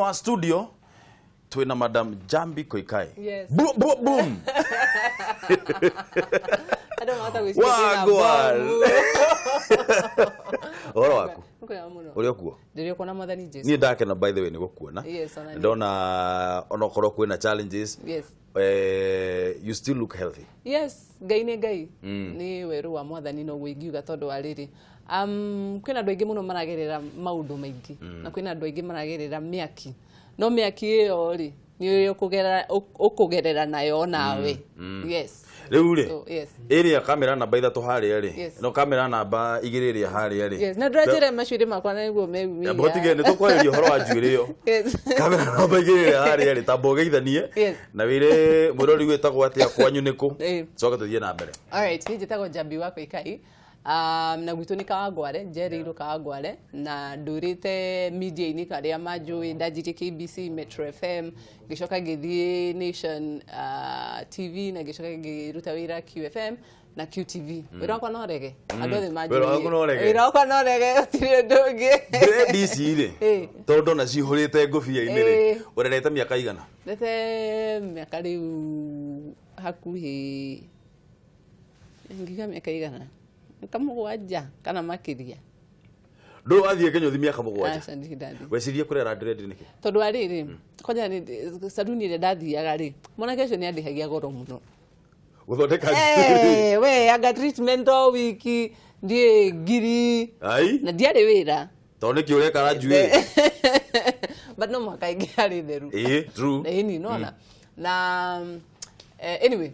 Wa studio twina Madam Jambi Koikai. Yes. Boom, boom, boom. Andũ mahota gwĩciria ndĩna Wagwan. mbomu. Ũhoro waku? Nĩkwega mũno. Ũrĩ okuo? Ndĩrĩ okuo na Mwathani Jesu. Niĩ ndakena, by the way, nĩ gũkuona. Yes, ona niĩ. Ndona onokorwo kwĩna challenges, you still look healthy. Yes, Ngai nĩ Ngai. Nĩ werũ wa Mwathani noguo ingiuga, tondũ wa rĩrĩ, kwĩna andũ aingĩ mũno maragerera maũndũ maingĩ na kwĩna andũ aingĩ maragerera mĩaki, no mĩaki ĩyo rĩ, nĩ ũrĩa ũkũgerera nayo nawe. Yes. Rĩu rĩ, So, yes. ĩrĩa kamera namba 3 harĩa rĩ, no kamera namba 2 ĩrĩa harĩa rĩ. Yes, na ndũranjĩra macuĩrĩ makwa na nĩguo meumĩria. Mbotige nĩ tũkwarĩria ũhoro wa njuĩrĩ ĩyo. Kamera namba 2 ĩrĩa harĩa rĩ, tamba ũgeithanie na wĩre mwĩrori wĩtagwo atĩa, kwanyu nĩkũ, coke tũthiĩ na mbere. Alright, niĩ njĩtagwo Njambi wa Koikai. Na gwitũ nĩ Kawangware, njereirwo Kawangware na ndũrĩte media-inĩ karĩa manjũĩ. Ndanjirie KBC, Metro FM, ngĩcoka ngĩthiĩ Nation TV na ngĩcoka ngĩruta wĩra QFM na QTV. Wĩra wakwa no rege. Andũ othe manjũĩ. Wĩra waku no rege? Wĩra wakwa no rege, gũtirĩ ũndũ ũngĩ. Dread ici rĩ, tondũ ndona cihũrĩte ngũbia-inĩ rĩ, ũrerete mĩaka igana? Ndete mĩaka rĩu hakuhĩ ngiga mĩaka igana, mĩaka 7 kana makĩria. Ndũrĩ wathiĩ kĩnyũthi mĩaka 7? Aca, ndirĩ ndathiĩ. Wecirie kũrera dread nĩkĩ? Tondũ wa rĩrĩ, kwanja nĩ saruni ĩrĩa ndathiaga rĩ, mwanake ũcio nĩ andĩhagia goro mũno. Gũthondeka njuĩrĩ? Eh, we anga treatment o wiki ndiĩ ngiri. Ai. Na ndiarĩ wĩra. Tondũ nĩkĩ ũrekara njuĩrĩ? But no mũhaka ĩngĩarĩ theru. Ĩĩ, true. Ĩni nona na anyway,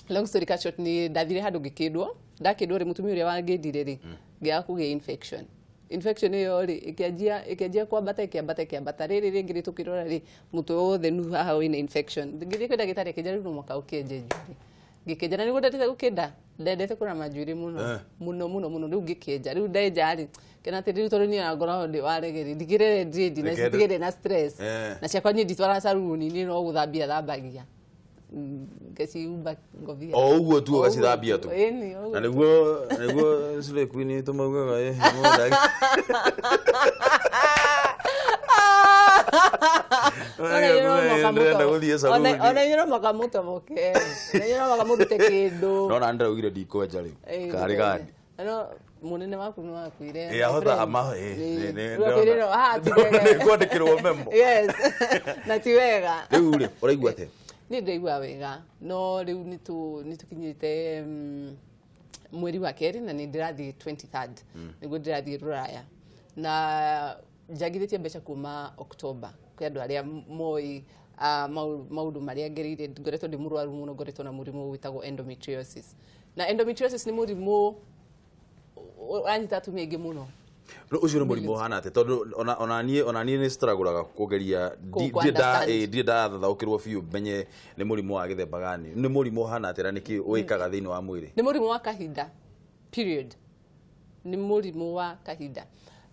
long story cut short, ni ndathire handũ ngĩkĩndwo. Ndakĩndwo rĩ, mũtumia ũrĩa wangĩndire rĩ, ngĩaga kũgĩa infection. Infection ĩyo rĩ, ĩkĩanjia kwambata, ĩkĩambata, ĩkĩambata. Rĩrĩ rĩngĩ rĩ, tũkĩrora rĩ, mũtwe wothe nu haha wĩna infection. Ngĩthiĩ kwĩ ndagĩtarĩ, akĩnjĩra rĩu no mũhaka ũkĩenje njuĩrĩ. Ngĩkĩenja na nĩguo ndendete gũkĩnda, ndendete kũrama njuĩrĩ mũno mũno mũno mũno. Rĩu ngĩkĩenja, rĩu ndenja rĩ, kena atĩ rĩu tondũ niĩ ona ngoragwo ndĩ wa regeri, ndigĩrere dread na Reke citigĩre na stress. Na ciakwa niĩ nditwaraga saruni, niĩ no gũthambia thambagia, ngacihumba ngobia. O ũguo tu? O ũguo ũgacithambia tu? Ĩni, o ũguo. Na nĩguo Slay Queen tũmaugaga mũndũ. Ndĩrenda gũthiĩ saruni. Ona inyuĩ no mũhaka mũtoboke, ona inyuĩ no mũhaka mũrute kĩndũ. Nona ndĩraugire ndikwenja rĩu. Karĩ gani? No mũnene waku nĩ wakwire. Ĩ, ahota ama Rĩu akwĩrire, "Ah, ti wega." Nĩ kwandĩkĩrwo memo. Yes, na ti wega. Rĩu rĩ, ũraigua atĩa? Niĩ ndĩraigua wega, no rĩu nĩ tũkinyĩte mweri wa kerĩ na nĩ ndĩrathiĩ 23rd nĩguo ndĩrathiĩ rũraya, na njagithĩtie mbeca kuma October. Kwĩ andũ arĩa moĩ maũndũ marĩa ngereire, ngoretwo ndĩ mũrwaru mũno, ngoretwo na mũrimũ wĩtagwo endometriosis, na endometriosis nĩ mũrimũ ũranyita atumia aingĩ mũno. No ũcio nĩ mũrimũ ũhana atĩa? Tondũ ona niĩ nĩ struggle kũgeria Kũ understand. Ndirĩ ndathathaũkĩrwo biũ menye nĩ mũrimũ wa gĩthemba gani. Nĩ mũrimũ ũhana atĩa na nĩkĩ wĩkaga thĩinĩ wa mwĩrĩ? Nĩ mũrimũ wa kahinda, period. Nĩ mũrimũ wa kahinda.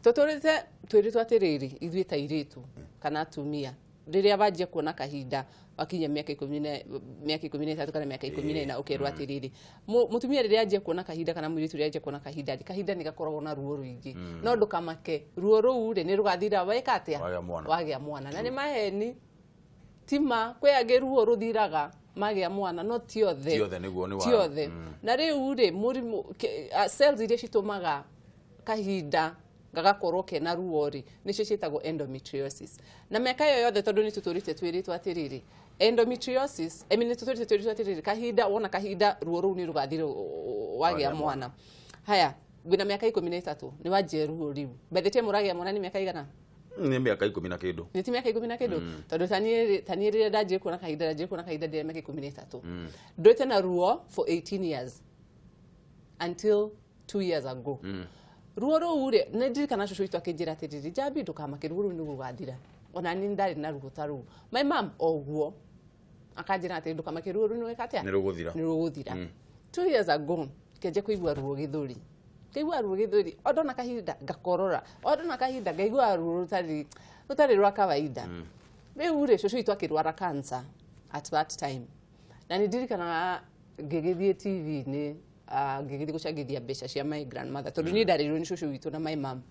Tũtũrĩte twĩrĩtwo atĩrĩrĩ, ithuĩ ta airĩtu kana atumia, rĩrĩa wanjia kuona kahinda wakinya mĩaka 13 kana mĩaka 14, ũkerwo atĩrĩrĩ, mũtumia rĩrĩa anjia kuona kahinda kana mũirĩtu rĩrĩa anjia kuona kahinda rĩ, kahinda nĩ gakoragwo na ruo rũingĩ, no ndũkamake, ruo rũu rĩ, nĩ rũgathira weka atĩa? Wagĩa mwana. Wagĩa mwana. Na nĩ maheni, tima kwĩ angĩ ruo rũthiraga magĩa mwana, no ti othe. Ti othe, nĩguo, nĩ Ti othe. Na rĩu rĩ, mũrimũ cells iria citũmaga kahinda gagakorwo kena ruo rĩ, nĩcio ciĩtagwo endometriosis. Na mĩaka ĩyo yothe, tondũ nĩ tũtũrĩte twĩrĩtwo atĩrĩrĩ, endometriosis, I mean, nĩ tũtũrĩte twĩrĩtwo atĩrĩrĩ, kahinda wona kahinda ruo rũu nĩ rũgathira wagĩa Wagĩa mwana. Haya, wĩna mĩaka 13 nĩ wanjia ruo rĩu. By the time ũragĩa mwana nĩ mĩaka igana? Nĩ mĩaka 10 na kĩndũ. Nĩ ti mĩaka 10 na kĩndũ? Tondũ taniĩ rĩrĩa ndanjirie kuona kahinda, ndanjirie kuona kahinda ndĩrĩ mĩaka 13. Ndũĩte na ruo for 18 years until 2 years ago. Ruo rũu rĩ, nĩ ndirikana cũcũ witũ akĩnjĩra atĩrĩrĩ, "Njambi, ndũkamake, ruo rũu nĩ rũgathira." Ona niĩ ndarĩ na ruo ta rũu. My mom oguo akanjĩra atĩrĩ, "Ndũkamake, ruo rũu nĩ weka atĩa?" Nĩ rũgũthira. Nĩ rũgũthira. 2 years ago ngĩanjia kũigua ruo gĩthũri, ngaigua ruo gĩthũri o ndona kahinda, ngakorora o ndona kahinda, ngaigua ruo rũtarĩ rwa kawaida. Rĩu rĩ, cũcũ witũ akĩrwara cancer at that time, na nĩ ndirikanaga ngĩgĩthiĩ TV-inĩ, ngĩgĩthiĩ gũcangithia mbeca cia my grandmother, tondũ niĩ ndarĩirwo nĩ cũcũ witũ na my mom.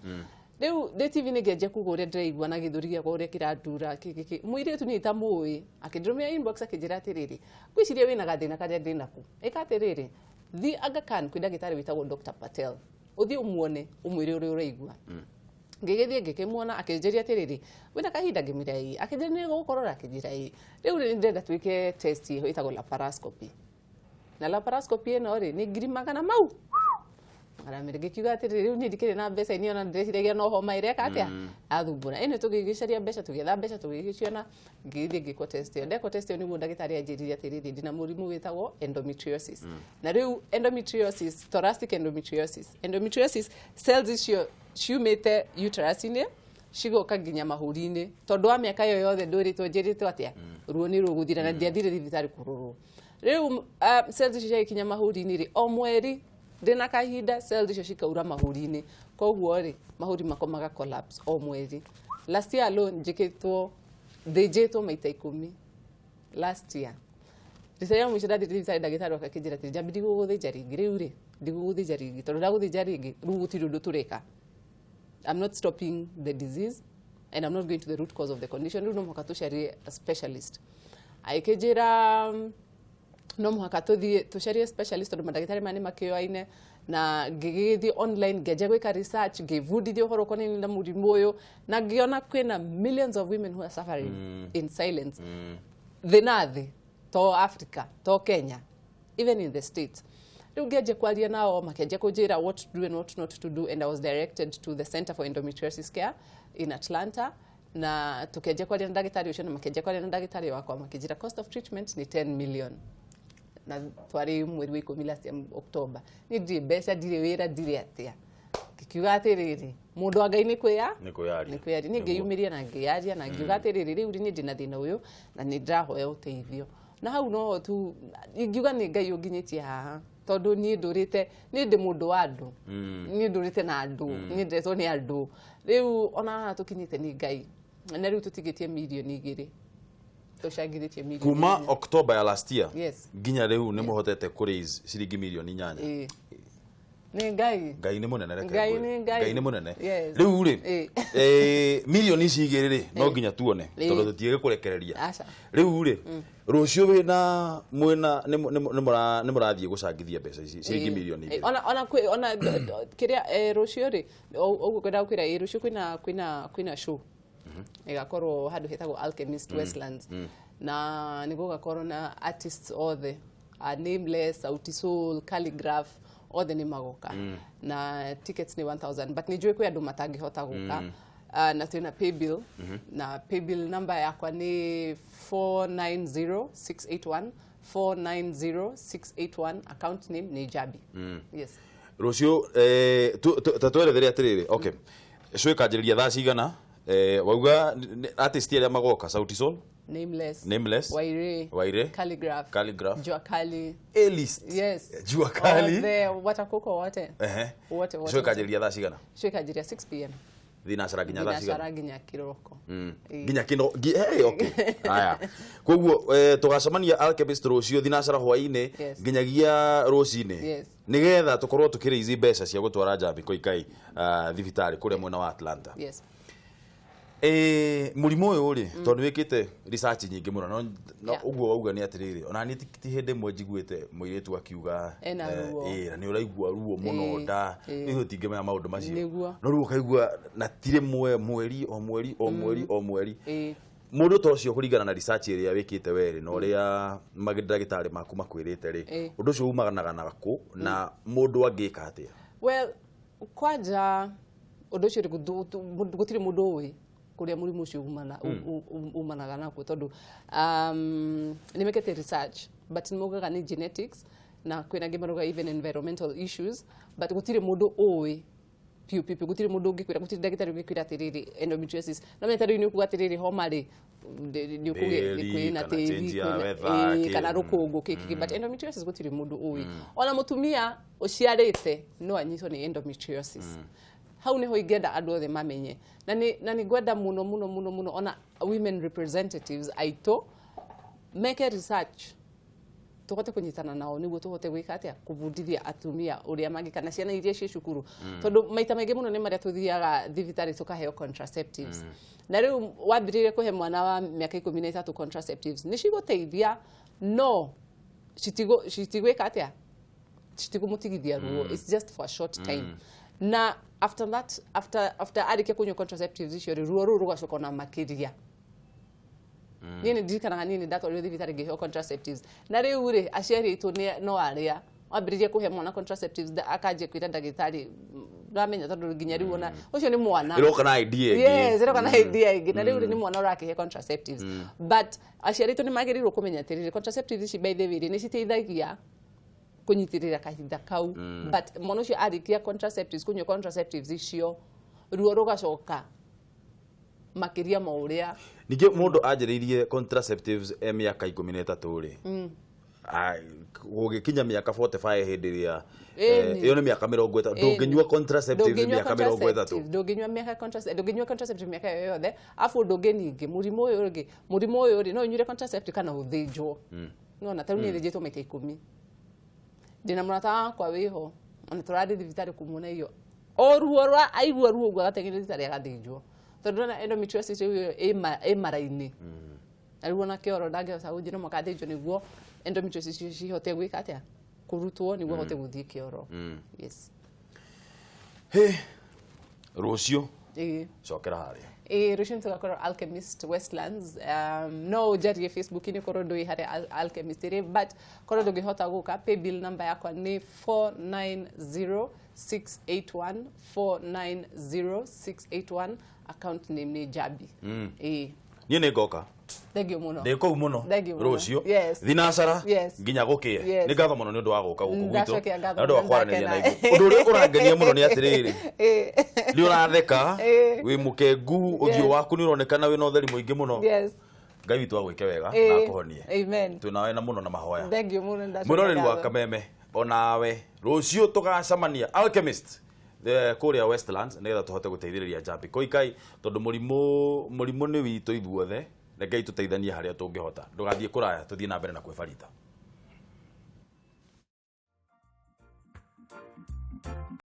Rĩu ndĩ TV-inĩ ngĩanjia kuga ũrĩa ndĩraigua na gĩthũri gĩakwa ũrĩa kĩrandura kĩ mũirĩtu niĩ itamũĩ akĩndũmĩra inbox akĩnjĩra atĩrĩrĩ, ngwĩciria wĩna gathĩna karĩa ndĩnako, ĩka atĩrĩrĩ, thiĩ Aga Khan kwĩ ndagĩtarĩ wĩtagwo Dr. Patel, ũthiĩ ũmuone ũmwĩre ũrĩa ũraigua. Ngĩgĩthiĩ ngĩkĩmuona akĩnjĩria atĩrĩrĩ, wĩna kahinda? Ngĩmwĩra ĩĩ. Akĩnjĩra nĩ gũkũrora? Akĩnjĩra ĩĩ. Rĩu rĩ ndĩrenda twĩke test ĩho ĩtagwo laparoscopy, na laparoscopy ĩno rĩ nĩ ngiri magana mau 200. Ngĩkiuga atĩrĩrĩ, rĩu niĩ ndikĩrĩ na mbeca iria ona ndĩreciragia no homa ĩreka atĩa athumbũra ĩno. Tũgĩgĩcaria mbeca, tũgĩetha mbeca, tũgĩgĩciona, ngĩgĩthiĩ ngĩkwo test ĩyo. Ndekwo test ĩyo nĩguo ndagĩtarĩ anjĩrire atĩrĩrĩ, ndĩna mũrimũ wĩtagwo endometriosis. Na rĩu endometriosis, thoracic endometriosis, endometriosis cells icio ciumĩte uterus-inĩ cigoka nginya mahũri-inĩ, tondũ wa mĩaka ĩyo yothe ndũrĩtwo njĩrĩtwo atĩa ruo nĩ rũgũthira na ndiathire thibitarĩ kũrorwo. Rĩu cells icio ciagĩkinya mahũri-inĩ rĩ, o mweri ndĩna kahinda cells icio cikaura mahũri-inĩ, koguo rĩ mahũri makwa maga collapse o mweri. Last year alone njĩkĩtwo thĩnjĩtwo maita 10 last year. Rita rĩa mũico ndathiĩ thibitarĩ, ndagĩtarĩ oka akĩnjĩra atĩrĩ, "Njambi, ndigũgũthĩnja rĩngĩ rĩu rĩ, ndigũgũthĩnja rĩngĩ, tondũ ndagũthĩnja rĩngĩ rĩu gũtirĩ ũndũ tũreka. I'm not stopping the disease and I'm not going to the root cause of the condition. Rĩu no mũhaka tũcarie a specialist." Agĩkĩnjĩra no mũhaka tũthiĩ tũcarie specialist tondũ mandagĩtarĩ maya nĩ makĩoaine. Na ngĩgĩthiĩ online, ngĩanjia gwĩka research, ngĩbundithia ũhoro ũkonainie na mũrimũ ũyũ, na ngĩona kwĩna millions of women who are suffering in silence thĩ na thĩ, to Africa, to Kenya, even in the States. Rĩu ngĩanjia kwaria nao, makĩanjia kũnjĩra what to do and what not to do, and I was directed to the Center for Endometriosis Care in Atlanta. Na tũkĩanjia kwaria na ndagĩtarĩ ũcio na makĩanjia kwaria na ndagĩtarĩ wakwa, makĩnjĩra cost of treatment nĩ 10 million, na twarĩ mweri wa 10 last year, October. Niĩ ndirĩ mbeca, ndirĩ wĩra, ndirĩ atĩa. Ngĩkiuga atĩrĩrĩ, mũndũ wa Ngai nĩ kwĩya Nĩ kwĩyaria. Nĩ kwĩyaria. Niĩ ngĩyumĩria na ngĩyaria na ngiuga atĩrĩrĩ, rĩu niĩ ndĩna thĩna ũyũ na nĩ ndĩrahoya ũteithio. Na hau noho tu ingiuga nĩ Ngai ũnginyĩtie haha, tondũ niĩ ndũrĩte, niĩ ndĩ mũndũ wa andũ, niĩ ndũrĩte na andũ, niĩ ndetwo nĩ andũ. Rĩu ona haha tũkinyĩte nĩ Ngai, na rĩu tũtigĩtie mirioni 2, tũcangithĩtie mirioni Kuma 4. October ya last year Yes. nginya rĩu nĩ mũhotete kũ raise ciringi mirioni 8. Ĩĩ. Nĩ Ngai. Ngai nĩ mũnene, reke Ngai ngwĩre. nĩ Ngai. Ngai nĩ mũnene. Yes. Rĩu rĩ, mirioni ici 2 rĩ, no nginya tuone, tondũ tũtiĩge kũrekereria. Aca. Rĩu rĩ, rũciũ wĩna mwĩna nĩ mũrathiĩ gũcangithia mbeca ici ciringi mirioni 2. Ona kwĩ ona kĩrĩa rũciũ rĩ, ũguo kwenda gũkwĩra, rũciũ kwĩna show ĩgakorwo handũ hetagwo Alchemist Westlands, na nĩ gũgakorwo na artists othe, Nameless, Sauti Soul, Calligraph, othe nĩ magoka, na tickets nĩ 1000, but nĩ njũĩ kwĩ andũ matangĩhota gũka. Na twĩna paybill, na paybill number yakwa nĩ 490681, 490681, account name nĩ Jabi. Yes. Rũciũ ta twerethere atĩrĩrĩ, okay, show ĩkanjĩrĩria thaa cigana? Wauga artist arĩa magoka, Sauti Sol, Nameless, Nameless, Waire, Waire, Calligraph, Calligraph, Jua Kali. A-list. Yes. Jua Kali. Othe watakuko wote. Wote wote. Show ĩkanjĩrĩria thaa cigana? Show ĩkanjĩrĩria 6 p.m. Thinacara nginya thaa cigana? Thinacara nginya kĩroko. Ĩĩ. Nginya kino hey, okay, haya, koguo tũgacemania Alchemist rũciũ thinacara hwaĩ-inĩ nginyagia rũcinĩ, nĩgetha tũkorwo tũkĩrĩizi mbeca cia gũtwara Njambi Koikai thibitarĩ kũrĩa mwena wa Atlanta. Yes. Mũrimũ ũyũ rĩ, tondũ nĩ wĩkĩte research nyingĩ mũno, no ũguo wauga nĩ atĩrĩrĩ, ona niĩ ti hĩndĩ ĩmwe njiguĩte mũirĩtu akiuga Ena ruo. Na nĩ ũraigua ruo mũno nda. Niĩ tũtingĩmenya maũndũ macio. No rĩu ũkaigua na ti rĩmwe, mweri o mweri o mweri o mweri. Mũndũ ta ũcio, kũringana na research ĩrĩa wĩkĩte werĩ na ũrĩa mandagĩtarĩ maku makwĩrĩte rĩ, ũndũ ũcio umanaga na kũ, na mũndũ angĩka atĩa? Well, kwanja ũndũ ũcio rĩ, gũtirĩ mũndũ ũĩ kũrĩa mũrimũ ũcio umanaga nakuo, tondũ nĩ mekĩte research, but nĩ maugaga nĩ genetics, na kwĩna angĩ marauga even environmental issues, but gũtirĩ mũndũ ũĩ piũ piũ piũ. Gũtirĩ mũndũ ũngĩkwĩra, gũtirĩ ndagĩtarĩ ũngĩkwĩra atĩrĩrĩ, endometriosis no menya. Ta rĩu nĩ ũkuga atĩrĩrĩ, homa rĩ, nĩ ũkũgĩa Tĩri, kwĩna kana tĩri, change ya weather, kana rũkũngũ kĩ kĩ, but endometriosis gũtirĩ mũndũ ũĩ. Ona mũtumia ũciarĩte no anyitwo nĩ endometriosis. Hau niho ingĩenda andũ othe mamenye, na nĩ ngwenda mũno mũno mũno mũno ona women representatives aitũ meke research. Tũhote kũnyitana nao nĩguo tũhote gwĩka atĩa, kũbundithia atumia ũrĩa mangĩka na ciana iria ciĩ cukuru, tondũ maita maingĩ mũno nĩ marĩa tũthiaga thibitarĩ tũkaheo contraceptives. Na rĩu wambĩrĩrie kũhe mwana wa mĩaka 13 contraceptives, nĩ cigũteithia, no citigwĩka atĩa, citigũmũtigithia ruo. It's just for a short time, na after that, after arĩkia kũnyua contraceptives icio rĩ, ruo rũu rũgacoka ona makĩria. Niĩ nĩ ndirikanaga niĩ nĩ ndatwarirwo thibitarĩ ngĩheo contraceptives, na rĩu rĩ, aciari aitũ no arĩa wambĩrĩria kũhe mwana contraceptives, akanjia kwĩra ndagĩtarĩ, ndamenya tondũ nginya rĩu ona ũcio nĩ mwana. Ĩroka na idea ĩngĩ. Yes, ĩroka na idea ĩngĩ, na rĩu rĩ, nĩ mwana ũrakĩhe contraceptives. But aciari aitũ nĩ magĩrĩirwo kũmenya atĩrĩrĩ, contraceptives ici, by the way rĩ, nĩ citeithagia kũnyitĩrĩra kahinda kau, but mwana ũcio arĩkia contraceptives, kũnyua contraceptives icio, ruo rũgacoka makĩria ma ũrĩa. Ningĩ mũndũ anjĩrĩirie contraceptives e mĩaka 13 rĩ, gũgĩkinya mĩaka 45 hĩndĩ ĩrĩa ĩyo nĩ mĩaka 30, ndũngĩnyua contraceptives Ndũngĩnyua mĩaka 30. contraceptive, ndũngĩnyua mĩaka contraceptive, ndũngĩnyua contraceptive mĩaka ĩyo yothe. Afu ũndũ ũngĩ ningĩ, mũrimũ ũyũ ũngĩ, mũrimũ ũyũ rĩ, no ũnyuire contraceptive kana ũthĩnjwo. Nona ta rĩu niĩ thĩnjĩtwo maita 10. Ndĩna mũrata wakwa wĩho, ona tũrathiĩ thibitarĩ kũmuona iyo o ruo rwa aigua ruo ũguo agateng'erio thibitarĩ agathĩnjwo, tondũ ndona endometriosis rĩu ĩyo ĩ mara-inĩ, na rĩu ona kĩoro ndangĩhota gũthiĩ, no mũhaka athĩnjwo nĩguo endometriosis icio cihote gwĩka atĩa, kũrutwo nĩguo ahote gũthiĩ kĩoro. Yes. Hĩ, rũciũ cokera harĩa. Ĩĩ, rũciũ nĩtũgakorwo Alchemist Westlands. No ũnjarie Facebook-inĩ korwo ndũĩ harĩa Alchemist ĩrĩ, but korwo ndũngĩhota gũka, paybill number yakwa nĩ 490681, 490681, account name nĩ Jabi. Ĩĩ. Niĩ nĩ ngoka. Thank you mũno. Ndĩ kũu mũno. Thank you mũno. Rũciũ thinacara nginya gũkĩe. Nĩ ngatho mũno nĩ ũndũ wa gũka gũkũ gwitũ Ndacokia ngatho na ũndũ wa mũno, kwaranĩria na ndakena. ithuĩ. Ũndũ ũrĩa ũrangenia mũno nĩ atĩrĩrĩ, nĩ ũratheka, wĩ mũkengu, ũthiũ waku nĩ ũronekana wĩna ũtheri mũingĩ mũno. Ngai witũ agwĩke wega na akũhonie. Amen. Twĩ nawe na mũno na mahoya. Thank you mũno, ndacokia Mwĩroreri wa ngatho. Kameme, onawe rũciũ tũgacemania Alchemist kũrĩa Westlands nĩgetha tũhote gũteithĩrĩria Njambi Koikai, tondũ mũrimũ nĩ witũ ithuothe. Rekei tũteithanie harĩa tũngĩhota. Ndũgathiĩ kũraya, tũthiĩ na mbere na kwĩbarita.